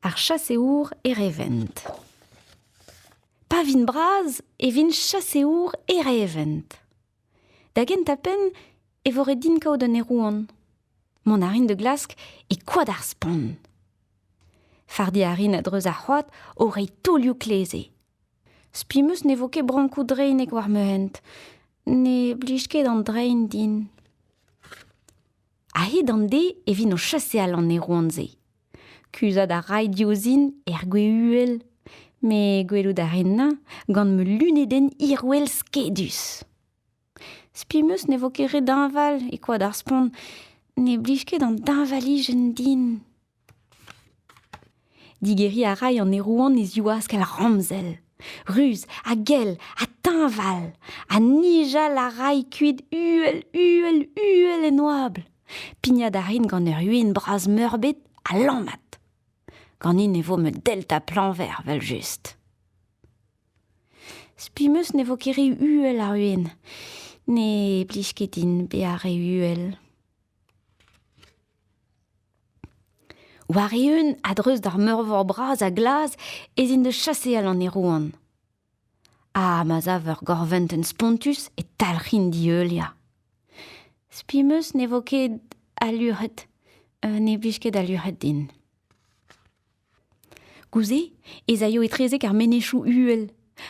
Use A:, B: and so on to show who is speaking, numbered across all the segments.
A: Ar chaseour erevent. Pa vin bras e vin chaseour erevent. Da gentañ-penn e vo ret din kaout un aerouant. Mont a rin da glask e koad ar spont. Fardiñ a rin a-dreuz ar c'hoad o reiñ taolioù kleze. Spi 'm eus ne vo ket brankoù dreinek war ma hent. Ne blij ket an drein din. A-hed an deiz e vin o chaseal an aerouant-se. Kuzhat a ray diouzhin er gwez uhel, met gwelout a rin gant ma lunedenn hirwel skedus. Spi 'm eus ne vo ket re deñval e koad ar spont. Ne blij ket an deñvalijenn din. Digeriñ a ray an aerouant e zivaskell ramzel, ruz ha gell ha teñval, ha nijal a ray kuit uhel, uhel, uhel en oabl. Pignat a rin gant ur wezenn bras-meurbet ha lammat. Ganin e vo ma delta-plañver evel-just. Spi 'm eus ne vo ket re uhel ar wezenn. Ne blij ket din bezañ re uhel. War-eeun a-dreuz d'ar meurvor bras ha glas ez int da chaseal an aerouant. Ha ma sav ur gorventenn spontus e talc'hin diheuliañ. Spi 'm eus ne vo ket al luc'hed. Ne blij ket al luc'hed din. Goude ez aio etrezek ar menezioù uhel.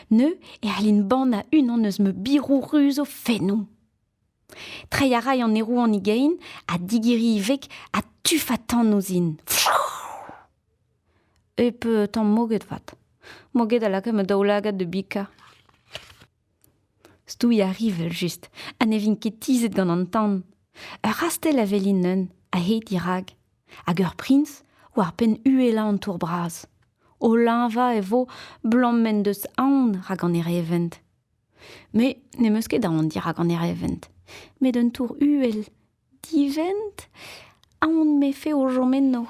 A: Neuze e c'hallin bannañ unan eus ma biroù ruz o fennoù. Treiñ a ray an aerouant e gein ha digeriñ e veg ha tufañ tan ouzhin. Hep tamm moged 'vat. Moged a laka ma daoulagad da bikañ. Stouiñ a ri evel-just ha ne vin ket tizhet gant an tan. Ur c'hastell a welin neuze a-hed dirak hag ur priñs war penn uhelañ an tour bras. O leñvañ e vo 'blam m'en deus aon rak an erevent. Me n'em eus ket aon dirak an erevent, met un tour uhel, divent, aon 'mefe o chom eno.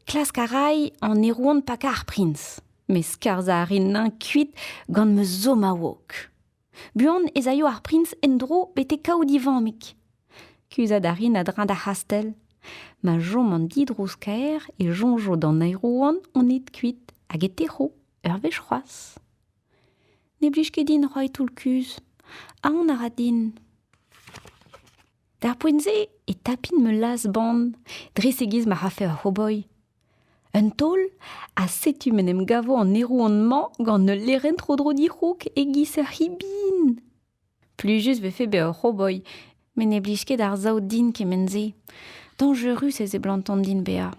A: Klask a ray an aerouant pakañ ar priñs, met skarzhañ a rin-eñ kuit gant ma zomahawk. Buan ez aio ar priñs en-dro betek kaout e vammig. Kuzhat a rin a-dreñv d'ar c'hastell. Ma chom an didrouz-kaer e soñjo d'an aerouant on aet kuit hag e tec'ho ur wech c'hoazh. Ne blij ket din c'hoari toull-kuzh. Aon a ra din. D'ar poent-se e tapin ma laz-bann, dres e-giz ma rafe ur c'howboy. Un taol, ha setu m'en em gavo an aerouant-mañ gant ul lêrenn tro-dro dic'hoûg e-giz ur c'hi bihan. Plijus 'vefe bezañ ur c'howboy, met ne blij ket ar saout din kement-se. Dañjerus e seblantan din bezañ.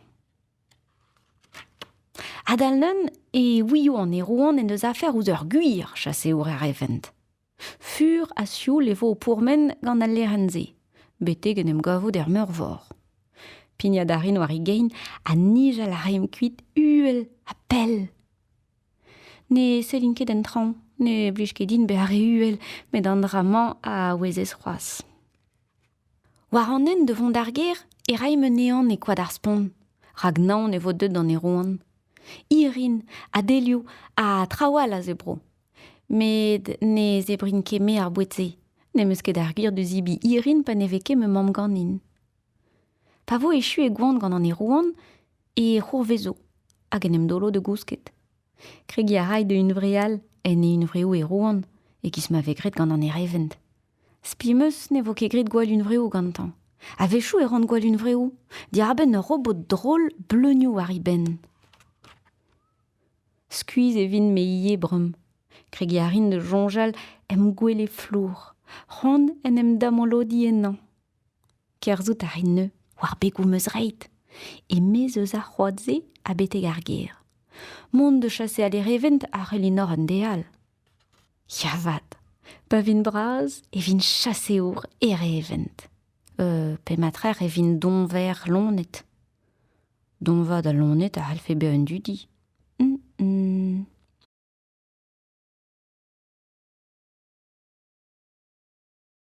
A: Adal neuze e ouio an aerouant en deus afer ouzh ur gwir chaseour erevent. Fur ha sioul e vo o pourmen gant al lêrenn-se, betek en em gavout er meurvor. Pignat a rin war e gein ha nijal a raimp kuit uhel ha pell. Ne sellin ket en traoñ, ne blij ket din bezañ re uhel, met an dra-mañ a ouezez c'hoazh. War an hent da vont d'ar gêr e raimp un ehan e koad ar Spont, rak naon e vo deuet d'an aerouant. Irin ha delioù ha traoù all a zebro. Met ne zebrin ket me ar boued-se. N'em eus ket ar gwir da zebriñ irin pa ne vez ket ma mamm ganin. Pa vo echu e goan gant an aerouant e c'hourvezo hag en em daolo da gousket. Kregiñ a ray da hunvreal en e hunvreoù aerouant e-giz ma vez graet gant an erevent. Spi 'm eus ne vo ket graet gwall hunvreoù gantañ. A-wechoù e ran gwall hunvreoù, diarbenn ur robot drol bleunioù war e benn. Skuizh e vin me ivez bremañ. Kregiñ a rin da soñjal em gwele flour, c'hoant en em damolodiñ ennañ. Kerzhout a rin neuze war begoù ma zreid, e-maez eus ar c'hoad-se ha betek ar gêr. Mont da chaseal erevent a c'hellin ober un deiz all. Ya 'vat, pa vin bras e vin chaseour erevent. Pe matrec'h e vin doñver loened. Doñvaat al loened a c'hallfe bezañ un dudi.